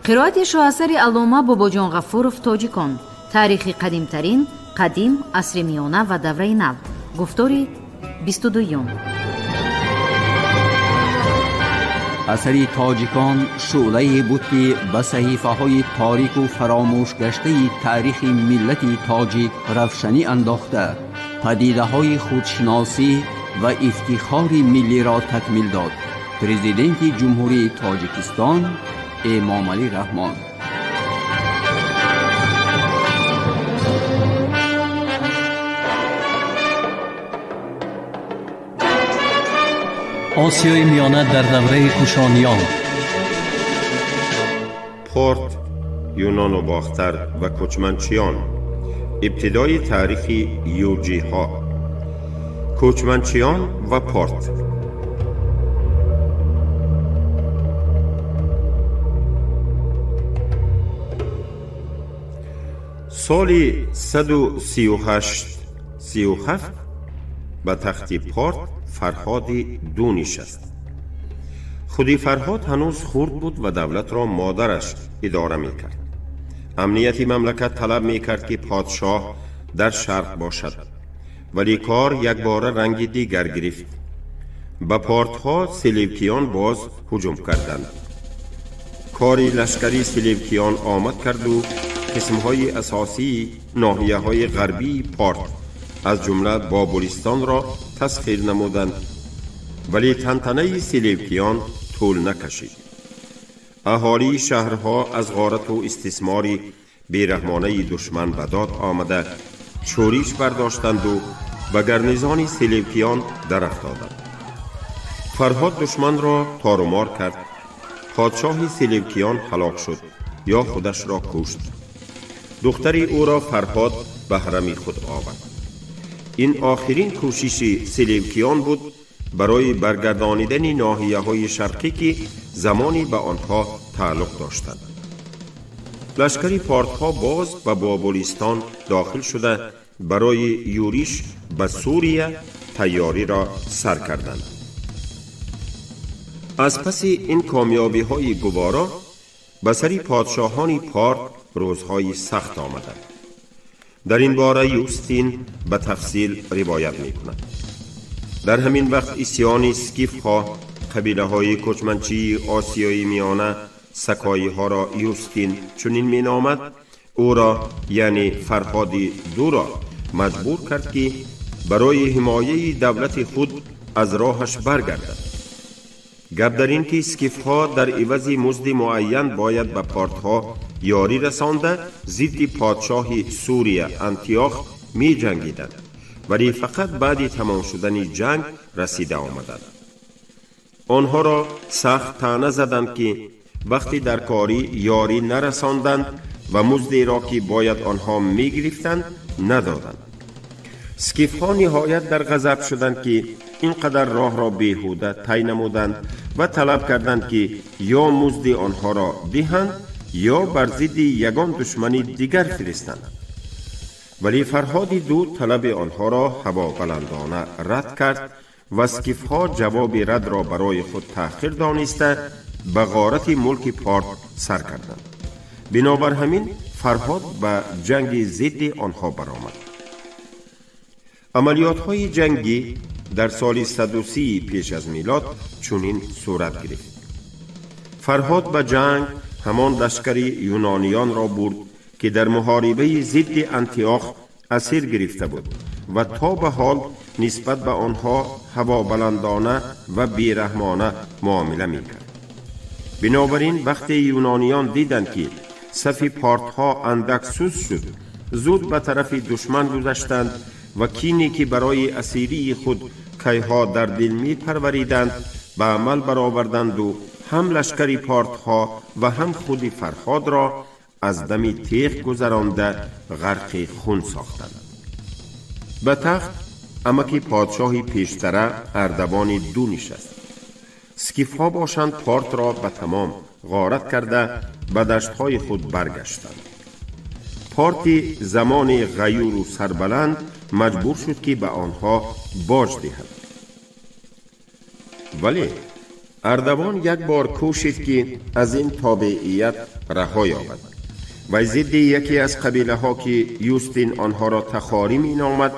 Қироати шоҳасари аллома Бобоҷон Ғафуров «Тоҷикон: таърихи қадимтарин, қадим, асри миёна ва давраи нав», гуфтори 22-юм. Асари «Тоҷикон» шӯълае буд, ки ба саҳифаҳои торику фаромӯшгаштаи таърихи миллати тоҷик равшанӣ андохта, падидаҳои худшиносӣ ва ифтихори миллиро такмил дод. Президенти Ҷумҳурии Тоҷикистон Эмомалӣ Раҳмон. Осиёи Миёна дар давраи Кушониён. Порт, Юнону Бохтар ва кӯчманчиён. Ибтидои таърихи юрҷиҳо. Кӯчманчиён ва Порт. Соли 138 37 ба тахти Порт Фарҳоди Ду нишаст. Худи Фарҳод ҳанӯз хурд буд ва давлатро модараш идора мекард. Амнияти мамлакат талаб мекард, ки подшоҳ дар шарқ бошад, вале кор якбора ранги дигар гирифт. Ба портҳо селевкиён боз ҳуҷум карданд. Кори лашкари селевкиён омад карду қисмҳои асосии ноҳияҳои ғарбии Порт, аз ҷумла Бобулистонро тасхир намуданд. Вале тантанаи селевкиён тӯл накашид. Аҳолии шаҳрҳо аз ғорату истисмори бераҳмонаи душман ба дод омада, шӯриш бардоштанду ба гарнизони селевкиён дарафтоданд. Фарҳод душманро торумор кард. Подшоҳи селевкиён ҳалок шуд ё худашро кушт. Духтари ӯро Фарҳод ба ҳарами худ овард. Ин охирин кӯшиши селевкиён буд барои баргардонидани ноҳияҳои шарқӣ, ки замоне ба онҳо тааллуқ доштанд. Лашкари портҳо боз ба Бобулистон дохил шуда, барои юриш ба Сурия тайёриро сар карданд. Аз паси ин комёбиҳои гуворо ба сари подшоҳони Порт рӯзҳои сахт омаданд. Дар ин бора Юстин ба тафсил ривоят мекунад. Дар ҳамин вақт исьёни скифҳо, қабилаҳои кӯчманчии Осиёи Миёна, сакоиҳоро Юстин чунин меномад, ӯро, яъне Фарҳоди Дуро, маҷбур кард, ки барои ҳимояи давлати худ аз роҳаш баргардад. Гап дар ин ки скифҳо дар ивази музди муайян бояд ба портҳо ёрӣ расонда, зидди подшоҳи Сурия Антиох меҷангиданд, вале фақат баъди тамом шудани ҷанг расида омаданд. Онҳоро сахт таъна заданд, ки вақти дар корӣ ёрӣ нарасонданд ва муздеро, ки бояд онҳо мегирифтанд, надоданд. Скифҳо ниҳоят дар ғазаб шуданд, ки ин қадар роҳро беҳуда тай намуданд, ва талаб карданд, ки ё музди онҳоро диҳанд, ё бар зидди ягон душмани дигар фиристанд. Вале Фарҳоди Ду талаби онҳоро ҳавобаландона рад кард ва скифҳо ҷавоби радро барои худ таҳқир дониста, ба ғорати мулки Порт сар карданд. Бинобар ҳамин Фарҳод ба ҷанги зидди онҳо баромад. Амалиётҳои ҷангӣ дар соли 130 пеш аз милод чунин сурат гирифт. Фарҳод ба ҷанг ҳамон лашкари юнониёнро бурд, ки дар муҳорибаи зидди Антиох асир гирифта буд ва то ба ҳол нисбат ба онҳо ҳавобаландона ва бераҳмона муомила мекард. Бинобар ин вақте юнониён диданд, ки сафи портҳо андак суст шуд, зуд ба тарафи душман гузаштанд ва кине, ки барои асирии худ кайҳо дар дил мепарвариданд, ба амал бароварданду ҳам лашкари портҳо ва ҳам худи Фарҳодро аз дами теғ гузаронда, ғарқи хун сохтанд. Ба тахт амаки подшоҳи пештара Ардабони Ду нишаст. Скифҳо бошанд, Портро ба тамом ғорат карда, ба даштҳои худ баргаштанд. Порти замони ғаюру сарбаланд маҷбур шуд, ки ба онҳо боҷ диҳад. Вале Ардавон як бор кӯшид, ки аз ин тобеият раҳо ёбад ва зидди яке аз қабилаҳо, ки Юстин онҳоро тахорӣ меномад,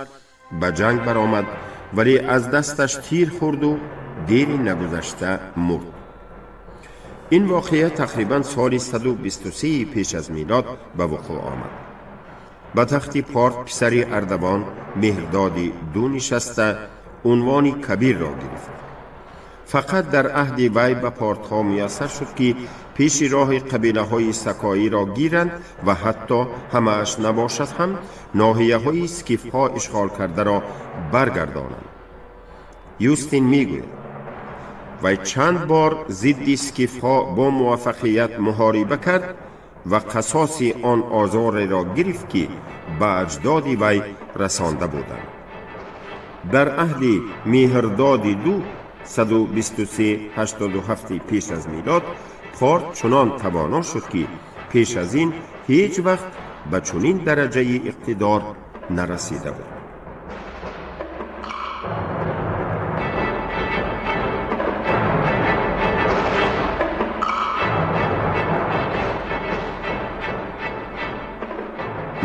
ба ҷанг баромад, вале аз дасташ тир хӯрду дери нагузашта мурд. Ин воқеа тақрибан соли 123 пеш аз милод ба вуқӯъ омад. Ба тахти Порт писари Ардавон Меҳрдоди ду нишаста, унвони Кабирро гирифт. Фақат дар аҳди вай ба портҳо муяссар шуд, ки пеши роҳи қабилаҳои сакоиро гиранд ва ҳатто ҳамааш набошад ҳам, ноҳияҳои скифҳо ишғол кардаро баргардонанд. Юстин мегӯяд: вай чанд бор зидди скифҳо бо муваффақият муҳориба кард ва қасоси он озореро гирифт, ки ба аҷдоди вай расонда буданд. Дар аҳди Меҳрдоди ду, 123-87 пеш аз милод, Порт чунон тавоно шуд, ки пеш аз ин ҳеҷ вақт ба чунин дараҷаи иқтидор нарасида буд.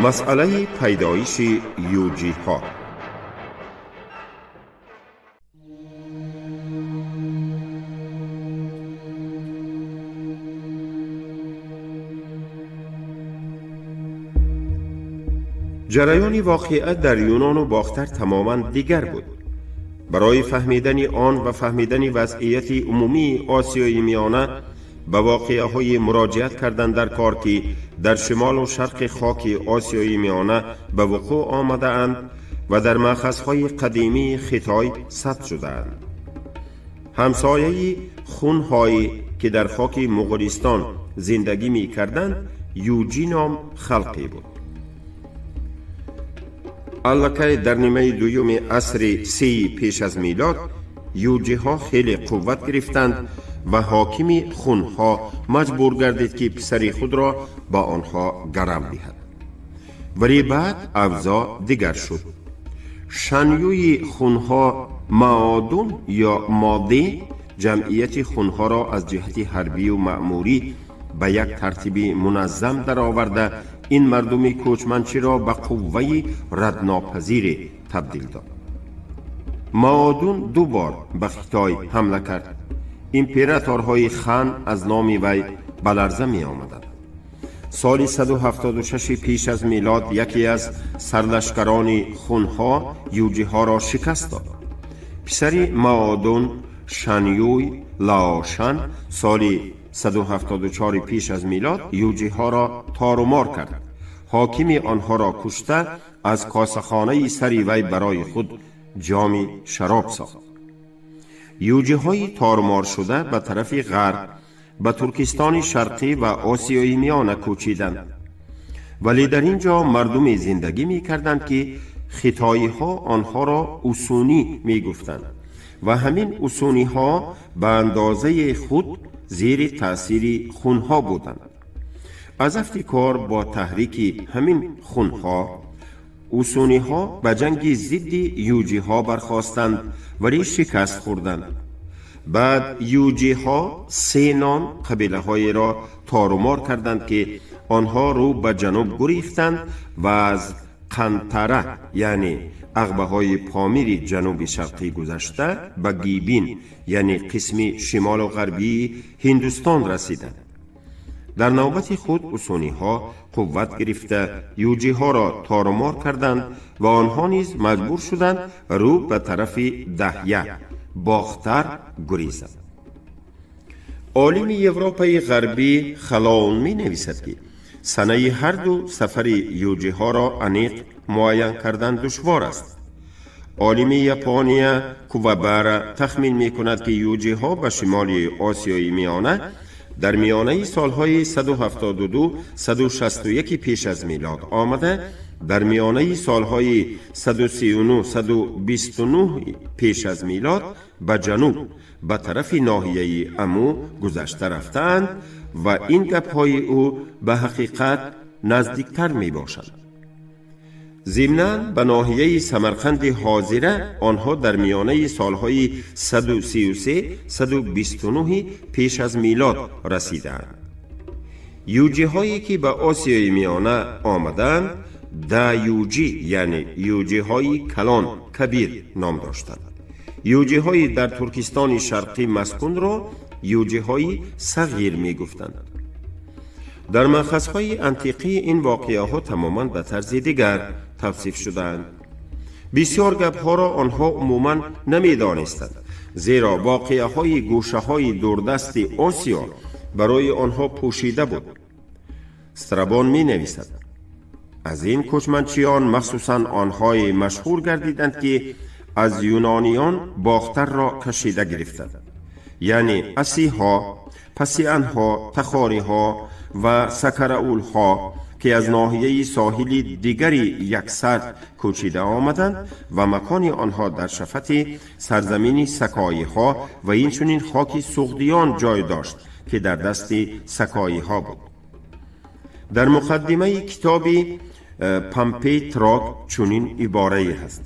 Масъалаи пайдоиши юҷиҳо. Ҷараёни воқеа дар Юнону Бохтар тамоман дигар буд. Барои фаҳмидани он ва фаҳмидани вазъияти умумии Осиёи Миёна ба воқеаҳои муроҷиат кардан дар кор, ки дар шимолу шарқи хоки Осиёи Миёна ба вуқӯъ омадаанд ва дар маъхазҳои қадимии Хитой сабт шудаанд. Ҳамсояи хунҳое, ки дар хоки Муғулистон зиндагӣ мекарданд, юҷӣ ном халқе буд. Аллакай дар нимаи дуюми асри сеи пеш аз милод юҷиҳо хеле қувват гирифтанд ва ҳокими хунҳо маҷбур гардид, ки писари худро ба онҳо гарав диҳад. Вале баъд авзоъ дигар шуд. Шанюи хунҳо Маодун ё Моде ҷамъияти хунҳоро аз ҷиҳати ҳарбию маъмурӣ ба як тартиби муназзам дароварда, ин мардуми кӯчманчиро ба қувваи раднопазире табдил дод. Маодун ду бор ба Хитой ҳамла кард. Императорҳои Хан аз номи вай ба ларза меомаданд. Соли 176 пеш аз милод яке аз сарлашкарони хунҳо юҷиҳоро шикаст дод. Писари Маодун Шанюй Лаошан соли 174 пеш аз милод юҷиҳоро торумор кард. Ҳокими онҳоро кушта, аз косахонаи сари вай барои худ ҷоми шароб сохт. Юҷиҳои торуморшуда ба тарафи ғарб, ба Туркистони Шарқӣ ва Осиёи Миёна кӯчиданд. Вале дар ин ҷо мардуме зиндагӣ мекарданд, ки хитоиҳо онҳоро усунӣ мегуфтанд ва ҳамин усуниҳо ба андозаи худ зери таъсири хунҳо буданд. Аз афти кор бо таҳрики ҳамин хунҳо усуниҳо ба ҷанги зидди юҷиҳо бархостанд, вале шикаст хӯрданд. Баъд юҷиҳо се ном қабилаҳоеро торумор карданд, ки онҳо рӯ ба ҷануб гурехтанд ва аз Қантара, яъне ағбаҳои Помири ҷануби шарқӣ гузашта, ба Гибин, яъне қисми шимолу ғарбии Ҳиндустон расиданд. Дар навбати худ усуниҳо қувват гирифта, юҷиҳоро торумор карданд ва онҳо низ маҷбур шуданд рӯ ба тарафи Даҳя, Бохтар гурезанд. Олими Европаи Ғарбӣ Халоун менависад, ки санаи ҳарду сафари юҷиҳоро аниқ муайян кардан душвор аст. Олими Япония Кувабара тахмин мекунад, ки юҷиҳо ба шимоли Осиёи Миёна дар миёнаи солҳои 172-161 пеш аз милод омада, дар миёнаи солҳои 139-129 пеш аз милод ба ҷануб, ба тарафи ноҳияи Аму гузашта рафтаанд ва ин гапҳои ӯ ба ҳақиқат наздиктар мебошад. Зимнан ба ноҳияи Самарқанди ҳозира онҳо дар миёнаи солҳои 133-129 пеш аз милод расидаанд. Юҷиҳое ки ба Осиёи Миёна омадаанд, даюҷи, яъне юҷиҳои калон, кабир ном доштанд. Юҷиҳои дар Туркистони Шарқӣ маскунро юҷиҳои сағир мегуфтанд. Дар манхазҳои антиқӣ ин воқеаҳо тамоман ба тарзи дигар тавсиф шудаанд. Бисёр гапҳоро онҳо умуман намедонистанд, зеро воқеаҳои гӯшаҳои дурдасти Осиё барои онҳо пӯшида буд. Страбон менависад: аз ин кӯчманчиён махсусан онҳое машҳур гардиданд, ки аз юнониён Бохтарро кашида гирифтанд, яъне асиҳо, пасианҳо, тахориҳо ва сакараулҳо, ки аз ноҳияи соҳили дигари Яксард кӯчида омаданд ва макони онҳо дар шафати сарзамини сакоиҳо ва инчунин хоки суғдиён ҷой дошт, ки дар дасти сакоиҳо буд. Дар муқаддимаи китоби Помпей Трок чунин иборае ҳаст: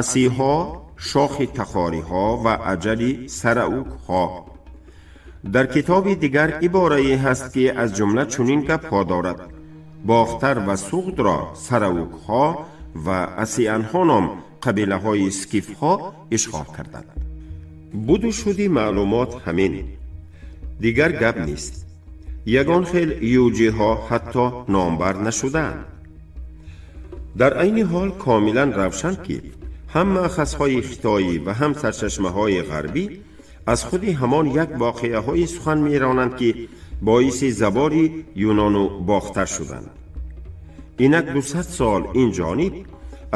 асиҳо шохи тахориҳо ва аҷали сараукҳо. Дар китоби дигар иборае ҳаст, ки аз ҷумла чунин гапҳо дорад: Бохтар ва Суғдро сараукҳо ва асианҳо ном қабилаҳои скифҳо ишғол карданд. Буду шуди маълумот ҳамин, дигар гап нест. Ягон хел юҷиҳо ҳатто номбар нашудаанд. Дар айни ҳол комилан равшан, ки ҳам маъхазҳои хитоӣ ва ҳам сарчашмаҳои ғарбӣ аз худи ҳамон як воқеаҳое сухан меронанд, ки боиси завори Юнону Бохтар шуданд. Инак 200 сол ин ҷониб,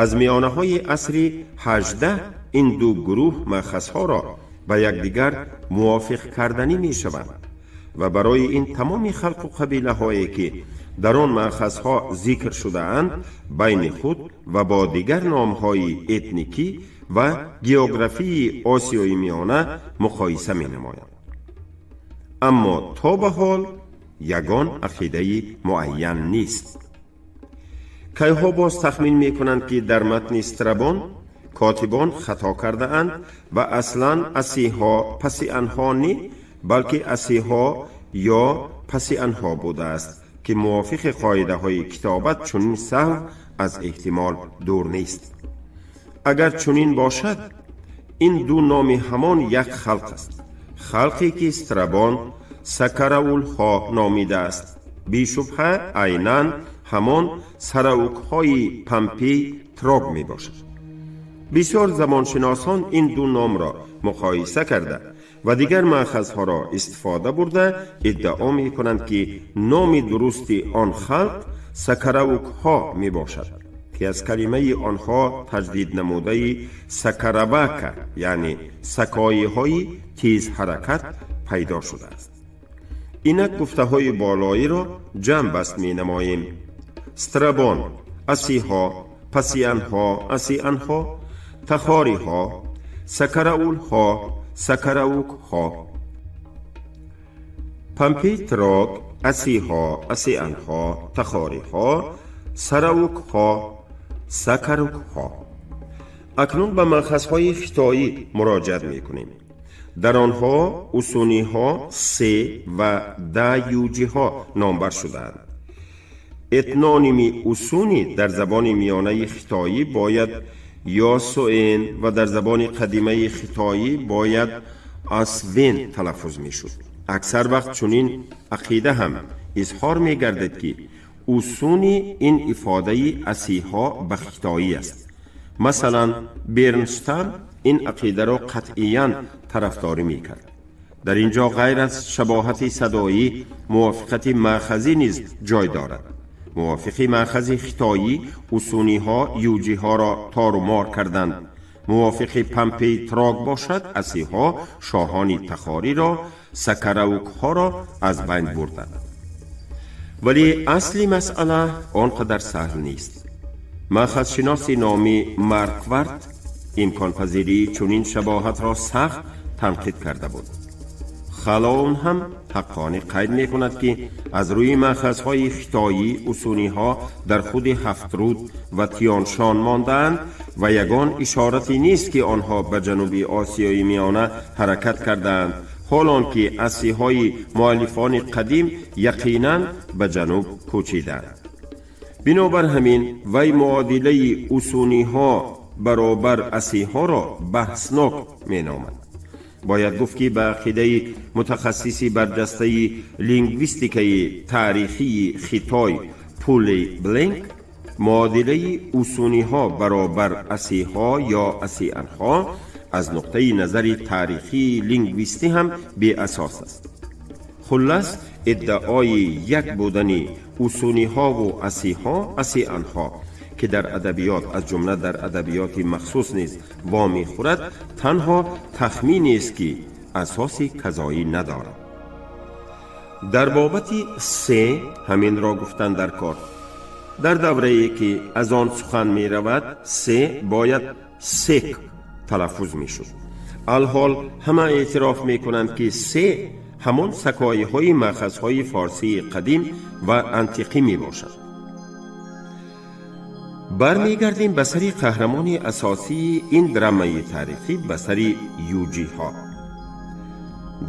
аз миёнаҳои асри 18, ин ду гурӯҳ маъхазҳоро ба якдигар мувофиқ карданӣ мешаванд ва барои ин тамоми халқу қабилаҳое, ки дар он маъхазҳо зикр шудаанд, байни худ ва бо дигар номҳои этникӣ ва географии Осиёи Миёна муқоиса менамоянд. Аммо то ба ҳол ягон ақидаи муайян нест. Кайҳо боз тахмин мекунанд, ки дар матни Страбон котибон хато кардаанд ва аслан асиҳо пасианҳо не, балки асиҳо ё пасианҳо будааст, ки мувофиқи қоидаҳои китобат чунин саҳв аз эҳтимол дур нест. Агар чунин бошад, ин ду номи ҳамон як халқ аст, халқе ки Страбон сакараулҳо номидааст, бешубҳа айнан ҳамон сараукҳои Помпей Трог мебошад. Бисёр забоншиносон ин ду номро муқоиса карда ва дигар маъхазҳоро истифода бурда иддао мекунанд, ки номи дурусти он халқ сакараукҳо мебошад, ки аз калимаи онҳо таҷдиднамудаи сакаравака, яъне сакоиҳои тезҳаракат, пайдо шудааст. Инак гуфтаҳои болоиро ҷамъ баст менамоем. Страбон асиҳо, пасианҳо, асианҳо, тахориҳо, сакараулҳо, сакараукҳо. Помпей Трок асиҳо, асианҳо, тахориҳо, сараукҳо, сакарукҳо. Акнун ба манхазҳои хитоӣ муроҷиат мекунем. Дар онҳо усуниҳо се ва даюҷиҳо номбар шудаанд. Этноними усуни дар забони миёнаи хитоӣ бояд ёсуэн ва дар забони қадимаи хитоӣ бояд асвен талаффуз мешуд. Аксар вақт чунин ақида ҳам изҳор мегардад, ки усуни ин ифодаи асиҳо ба хитоӣ аст. Масалан, Бернштам ин ақидаро қатъиян тарафдорӣ мекард. Дар ин ҷо ғайр аз шабоҳати садоӣ мувофиқати маъхазӣ низ ҷой дорад. Мувофиқи маъхази хитоӣ усуниҳо юҷиҳоро торумор карданд. Мувофиқи Помпей Трок бошад, асиҳо шоҳони тахориро, сакараукҳоро аз байн бурданд. Вале асли масъала он қадар саҳл нест. Маъхазшиноси номи Марквард имконпазирии чунин шабоҳатро сахт танқид карда буд. Халоун ҳам ҳаққонӣ қайд мекунад, ки аз рӯи маъхазҳои хитоӣ усуниҳо дар худи Ҳафтруд ва Тиёншон мондаанд ва ягон ишорате нест, ки онҳо ба ҷануби Осиёи Миёна ҳаракат кардаанд, ҳол он ки асиҳои муаллифони қадим яқинан ба ҷануб кӯчидаанд. Бинобар ҳамин вай муодилаи усуниҳо баробар асиҳоро баҳснок меномад. Бояд гуфт, ки ба ақидаи мутахассиси барҷастаи лингвистикаи таърихии Хитой Пули Бленк, муодилаи усуниҳо баробар асиҳо ё асианҳо аз нуқтаи назари таърихии лингвистӣ ҳам беасос аст. Хуллас, иддаои як будани усуниҳову асиҳо, асианҳо, ки дар адабиёт, аз ҷумла дар адабиёти махсус низ вомехӯрад, танҳо тахминест, ки асоси казоӣ надорад. Дар бобати се ҳаминро гуфтан дар кор: дар даврае, ки аз он сухан меравад, се бояд сек талаффуз мешуд. Алҳол ҳама эътироф мекунанд, ки се ҳамон сакоиҳои маъхазҳои форсии қадим ва антиқӣ мебошад. Бармегардем ба сари қаҳрамони асосии ин драмаи таърихӣ, ба сари юҷиҳо.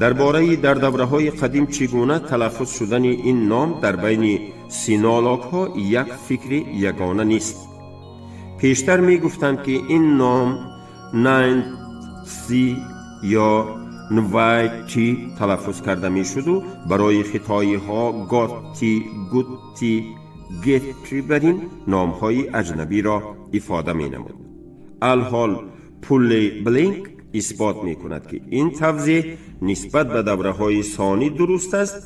Дар бораи дар давраҳои қадим чӣ гуна талаффуз шудани ин ном дар байни синологҳо як фикри ягона нест. Пештар мегуфтанд, ки ин ном Найн-си ё Нвайти талаффуз карда мешуду барои хитоиҳо Готти, Гутти, Гетти бар ин номҳои аҷнабиро ифода менамуд. Алҳол Пулли Блинк исбот мекунад, ки ин тавзеҳ нисбат ба давраҳои сонӣ дуруст аст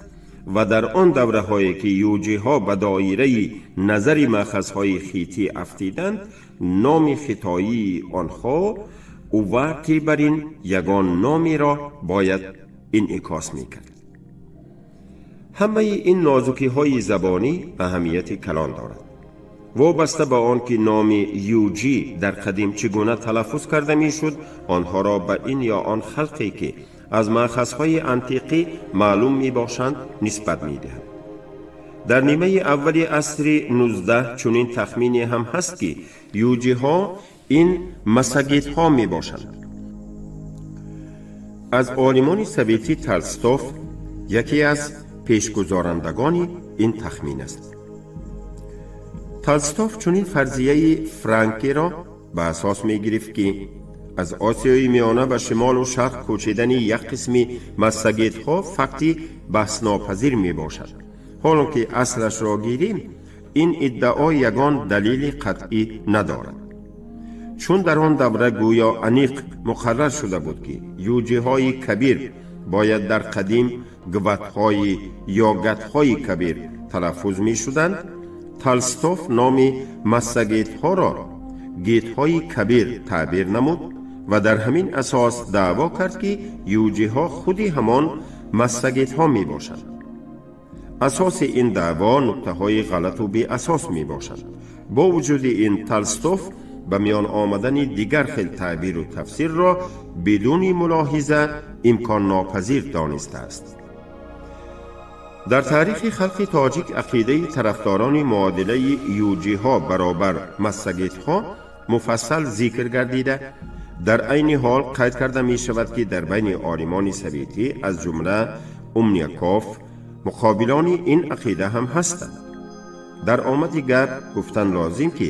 ва дар он давраҳое, ки юҷиҳо ба доираи назари маъхазҳои хитӣ афтиданд, номи хитоии онҳо Увати бар ин ягон номеро бояд инъикос мекард. Ҳамаи ин нозукиҳои забонӣ аҳамияти калон дорад. Вобаста ба он ки номи юҷӣ дар қадим чӣ гуна талаффуз карда мешуд, онҳоро ба ин ё он халқе, ки аз маъхазҳои антиқӣ маълум мебошанд, нисбат медиҳад. Дар нимаи аввали асри 19 чунин тахмине ҳам ҳаст, ки юҷиҳо ин массагетҳо мебошанд. Аз олимони советӣ Толстов яке аз пешгузорандагони ин тахмин аст. Толстов чунин фарзияи Франкеро ба асос мегирифт, ки аз Осиёи Миёна ба шимолу шарқ кӯчидани як қисми массагетҳо факти баҳснопазир мебошад, ҳоло ки аслашро гирем, ин иддао ягон далели қатъӣ надорад. Чун дар он давра гӯё аниқ муқаррар шуда буд, ки юҷиҳои кабир бояд дар қадим гватҳои ё гатҳои кабир талаффуз мешуданд, Толстов номи массагетҳоро гетҳои кабир таъбир намуд ва дар ҳамин асос даъво кард, ки юҷиҳо худи ҳамон массагетҳо мебошанд. Асоси ин даъво нуктаҳои ғалату беасос мебошанд. Бо вуҷуди ин, Толстов ба миён омадани дигар хел таъбиру тафсирро бидуни мулоҳиза имконнопазир донистааст. Дар таърихи халқи тоҷик ақидаи тарафдорони муодилаи юҷиҳо баробар массагетҳо муфассал зикр гардида, дар айни ҳол қайд карда мешавад, ки дар байни олимони советӣ, аз ҷумла Умняков, муқобилони ин ақида ҳам ҳастанд. Дар омади гап гуфтан лозим, ки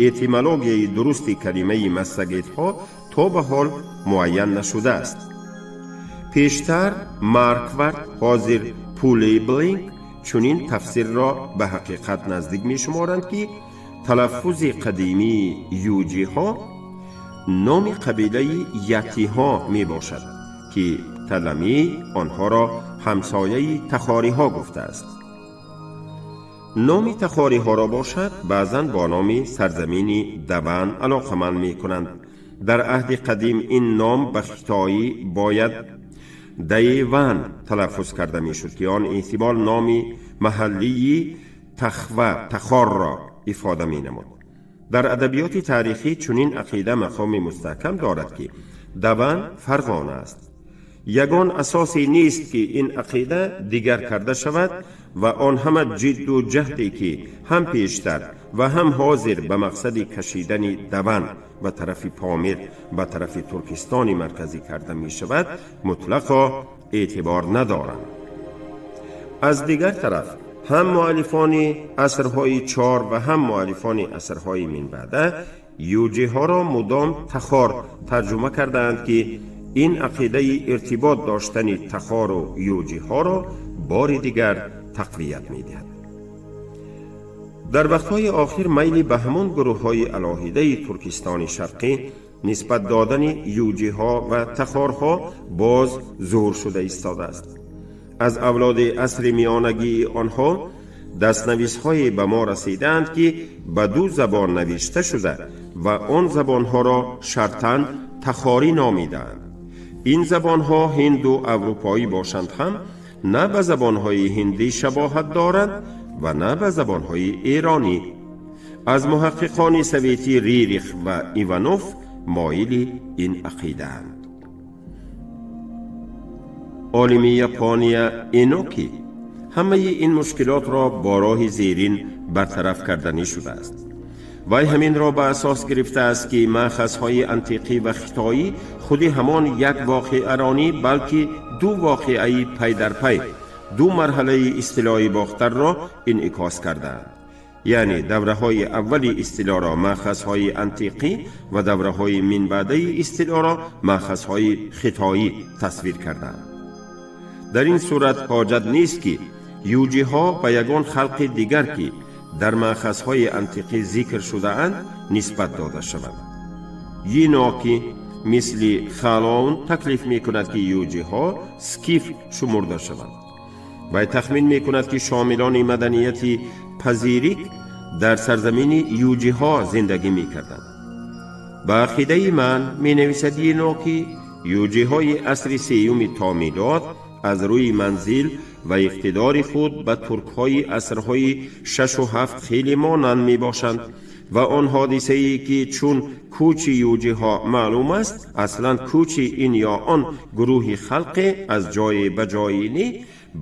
этимологияи дурусти калимаи массагетҳо то ба ҳол муайян нашудааст. Пештар Марквард, ҳозир Пулей Блинк чунин тафсирро ба ҳақиқат наздик мешуморанд, ки талаффузи қадимии юҷиҳо номи қабилаи ятиҳо мебошад, ки Таламӣ онҳоро ҳамсояи тахориҳо гуфтааст. Номи тахориҳоро бошад, баъзан бо номи сарзамини Даван алоқаманд мекунанд. Дар аҳди қадим ин ном ба хитоӣ бояд Даеван талаффуз карда мешуд, ки он эҳтимол номи маҳаллии Тахва, Тахорро ифода менамуд. Дар адабиёти таърихӣ чунин ақида мақоми мустаҳкам дорад, ки Даван Фарғона аст. Ягон асосе нест, ки ин ақида дигар карда шавад ва он ҳама ҷидду ҷаҳде, ки ҳам пештар ва ҳам ҳозир ба мақсади кашидани даван ба тарафи Помир, ба тарафи Туркистони Марказӣ карда мешавад, мутлақо эътибор надоранд. Аз дигар тараф, ҳам муаллифони асрҳои чор ва ҳам муаллифони асрҳои минбаъда юҷиҳоро мудом тахор тарҷума кардаанд, ки ин ақидаи иртибот доштани тахору юҷиҳоро бори дигар тақвият медиҳад. Дар вақтҳои охир майли ба ҳамон гурӯҳҳои алоҳидаи Туркистони Шарқӣ нисбат додани юҷиҳо ва тахорҳо боз зуҳур шуда истодааст. Аз авлоди асри миёнагии онҳо дастнависҳое ба мо расидаанд, ки ба ду забон навишта шуда ва он забонҳоро шартан тахорӣ номидаанд. Ин забонҳо ҳинду аврупоӣ бошанд ҳам, на ба забонҳои ҳиндӣ шабоҳат доранд ва на ба забонҳои эронӣ. Аз муҳаққиқони советӣ Рерих ва Иванов моили ин ақидаанд. Олими Япония Эноки ҳамаи ин мушкилотро бо роҳи зерин бартараф карданӣ шудааст. Вай ҳаминро ба асос гирифтааст, ки маъхазҳои антиқӣ ва хитоӣ худи ҳамон як воқеаро нӣ, балки ду воқеаи пай дар пай, ду марҳалаи истилои Бохтарро инъикос кардаанд. Яъне давраҳои аввали истилоро маъхазҳои антиқӣ ва давраҳои минбаъдаи истилоро маъхазҳои хитоӣ тасвир кардаанд. Дар ин сурат ҳоҷат нест, ки юҷиҳо ба ягон халқи дигар, ки дар маъхазҳои антиқӣ зикр шудаанд, нисбат дода шаванд. Еноки мисли Халоун таклиф мекунад, ки юҷиҳо скиф шумурда шаванд. Вай тахмин мекунад, ки шомилони маданияти Пазирик дар сарзамини юҷиҳо зиндагӣ мекарданд. Ба ақидаи ман, менависад Еноки, юҷиҳои асри сеюми то милод аз рӯи манзил ва иқтидори худ ба туркҳои асрҳои шашу ҳафт хеле монанд мебошанд ва он ҳодисае, ки чун кӯчи юҷиҳо маълум аст, аслан кӯчи ин ё он гурӯҳи халқе аз ҷое ба ҷое не,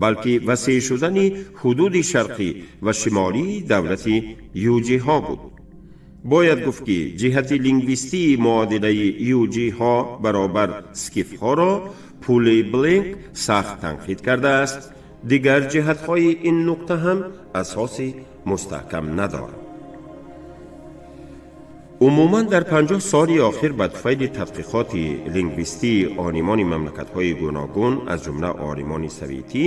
балки васеъ шудани ҳудуди шарқӣ ва шимолии давлати юҷиҳо буд. Бояд гуфт, ки ҷиҳати лингвистии муодилаи юҷиҳо баробар скифҳоро Пулибленк сахт танқид кардааст. Дигар ҷиҳатҳои ин нуқта ҳам асоси мустаҳкам надорад. Умуман, дар 50 соли охир ба туфайли тадқиқоти лингвистии олимони мамлакатҳои гуногун, аз ҷумла олимони советӣ,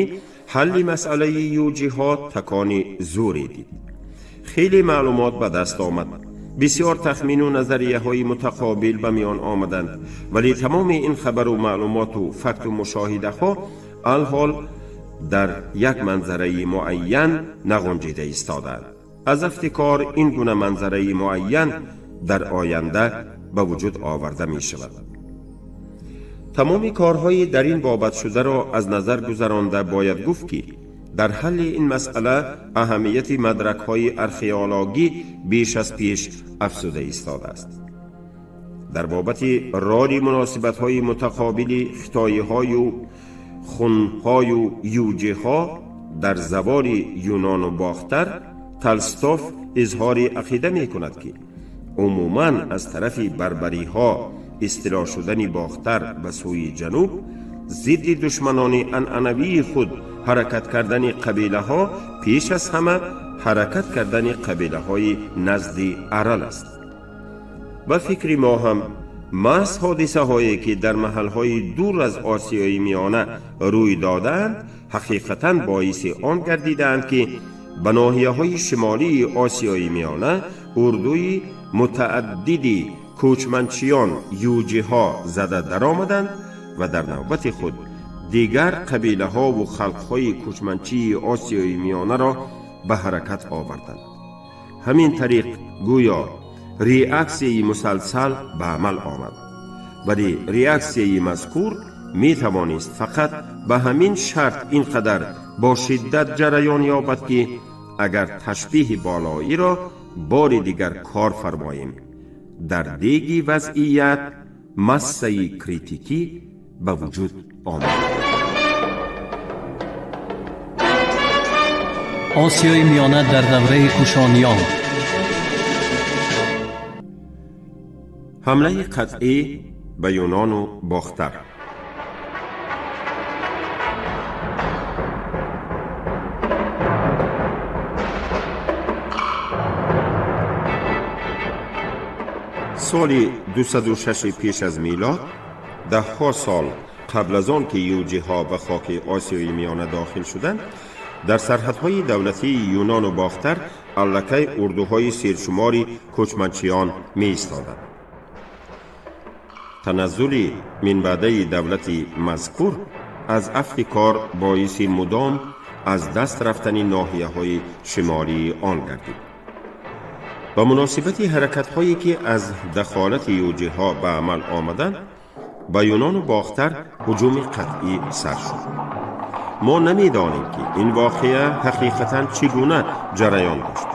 ҳалли масъалаи юҷиҳо такони зӯре дид. Хеле маълумот ба даст омад, бисёр тахмину назарияҳои мутақобил ба миён омаданд, вале тамоми ин хабару маълумоту факту мушоҳидаҳо алҳол дар як манзараи муайян нағунҷида истодаанд. Аз афти кор ин гуна манзараи муайян дар оянда ба вуҷуд оварда мешавад. Тамоми корҳои дар ин бобат шударо аз назар гузаронда, бояд гуфт, ки дар ҳалли ин масъала аҳамияти мадракҳои археологӣ беш аз пеш афзуда истодааст. Дар бобати роли муносибатҳои мутақобили хитоиҳою хунҳою юҷиҳо дар заволи Юнону Бохтар Толстов изҳори ақида мекунад, ки умуман аз тарафи барбариҳо истило шудани Бохтар ба сӯи ҷануб, зидди душманони анъанавии худ ҳаракат кардани қабилаҳо пеш аз ҳама ҳаракат кардани қабилаҳои назди Арал аст. Ба фикри мо ҳам, маҳз ҳодисаҳое, ки дар маҳалҳои дур аз Осиёи Миёна рӯй додаанд, ҳақиқатан боиси он гардидаанд, ки ба ноҳияҳои шимолии Осиёи Миёна урдуи мутааддиди кӯчманчиён юҷиҳо зада даромаданд ва дар навбати худ дигар қабилаҳову халқҳои кӯчманчии Осиёи Миёнаро ба ҳаракат оварданд. Ҳамин тариқ гӯё реаксияи мусалсал ба амал омад, вале реаксияи мазкур метавонист фақат ба ҳамин шарт ин қадар бо шиддат ҷараён ёбад, ки агар ташбиҳи болоиро бори дигар кор фармоем, дар деги вазъият массаи критикӣ ба вуҷуд آمد. Осиёи Миёна дар давраи Кушониён. Ҳамлаи қатъӣ ба Юнону Бохтар. Соли 206 пеш аз милод, даҳҳо сол қабл аз он ки юҷиҳо ба хоки Осиёи Миёна дохил шуданд, дар сарҳадҳои давлатии Юнону Бохтар аллакай урдуҳои сершумори кӯчманчиён меистоданд. Таназзули минбаъдаи давлати мазкур аз афти кор боиси мудом аз даст рафтани ноҳияҳои шимолии он гардид. Ба муносибати ҳаракатҳое ки аз дахолати юҷиҳо ба амал омаданд, ба Юнону Бохтар ҳуҷуми қатъӣ сар шуд. Мо намедонем, ки ин воқеа ҳақиқатан чӣ гуна ҷараён дошт.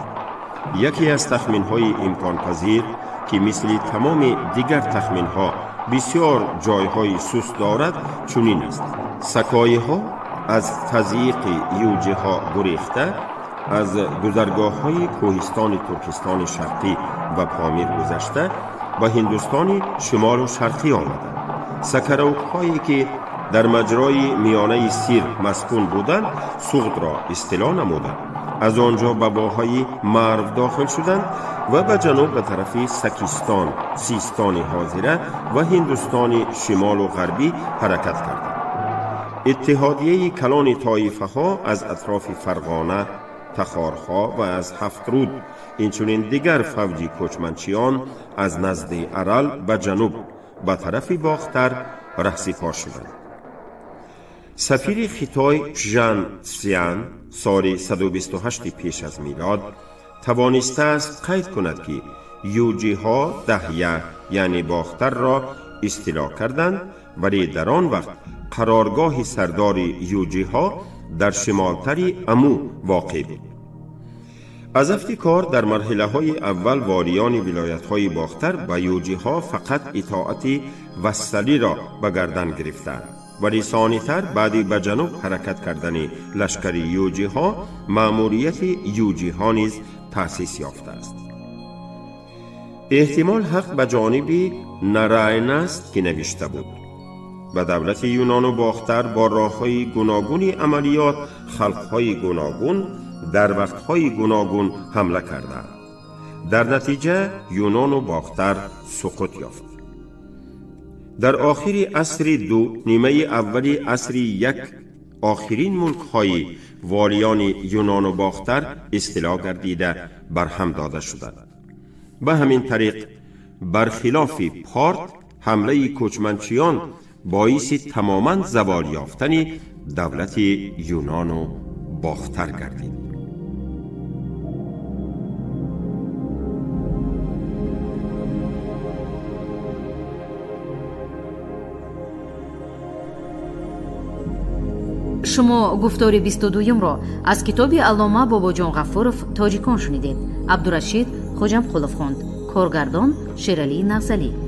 Яке аз тахминҳои имконпазир, ки мисли тамоми дигар тахминҳо бисёр ҷойҳои суст дорад, чунин аст: сакоиҳо аз тазйиқи юҷиҳо гурехта, аз гузаргоҳҳои кӯҳистони Туркистони Шарқӣ ва Помир гузашта, ба Ҳиндустони Шимолу Шарқӣ омаданд. Сакаравкҳое ки дар маҷрои миёнаи Сир маскун буданд, Суғдро истило намуданд, аз он ҷо ба воҳаи Марв дохил шуданд ва ба ҷануб, ба тарафи Сакистон, Систони ҳозира, ва Ҳиндустони Шимолу Ғарбӣ ҳаракат карданд. Иттиҳодияи калони тоифаҳо аз атрофи Фарғона, Тахорҳо ва аз Ҳафтруд, инчунин дигар фавҷи кӯчманчиён аз назди Арал ба ҷануб, ба тарафи Бохтар раҳсипор шуданд. Сафири Хитой Жан Сян соли 128 пеш аз милод тавонистааст қайд кунад, ки юҷиҳо Даҳя, яъне Бохтарро истило карданд, вале дар он вақт қароргоҳи сардори юҷиҳо дар шимолтари Аму воқеъ буд. Аз афти кор дар марҳилаҳои аввал волиёни вилоятҳои Бохтар ба юҷиҳо фақат итоати вассалиро ба гардан гирифтанд, вале сонитар, баъди ба ҷануб ҳаракат кардани лашкари юҷиҳо, маъмурияти юҷиҳо низ таъсис ёфтааст. Эҳтимол, ҳақ ба ҷониби Нарайн аст, ки навишта буд: ба давлати Юнону Бохтар бо роҳҳои гуногуни амалиёт халқҳои гуногун дар вақтҳои гуногун ҳамла карданд. Дар натиҷа Юнону Бохтар суқут ёфт. Дар охири асри ду, нимаи аввали асри як, охирин мулкҳои волиёни Юнону Бохтар истило гардида, барҳам дода шуданд. Ба ҳамин тариқ, бархилофи Порт, ҳамлаи кӯчманчиён боиси тамоман завол ёфтани давлати Юнону Бохтар гардид. Шумо гуфтори 22-юмро аз китоби аллома Бобоҷон Ғафуров «Тоҷикон» шунидед. Абдурашид Хоҷамқулов хонд. Коргардон Шералӣ Нағзалӣ.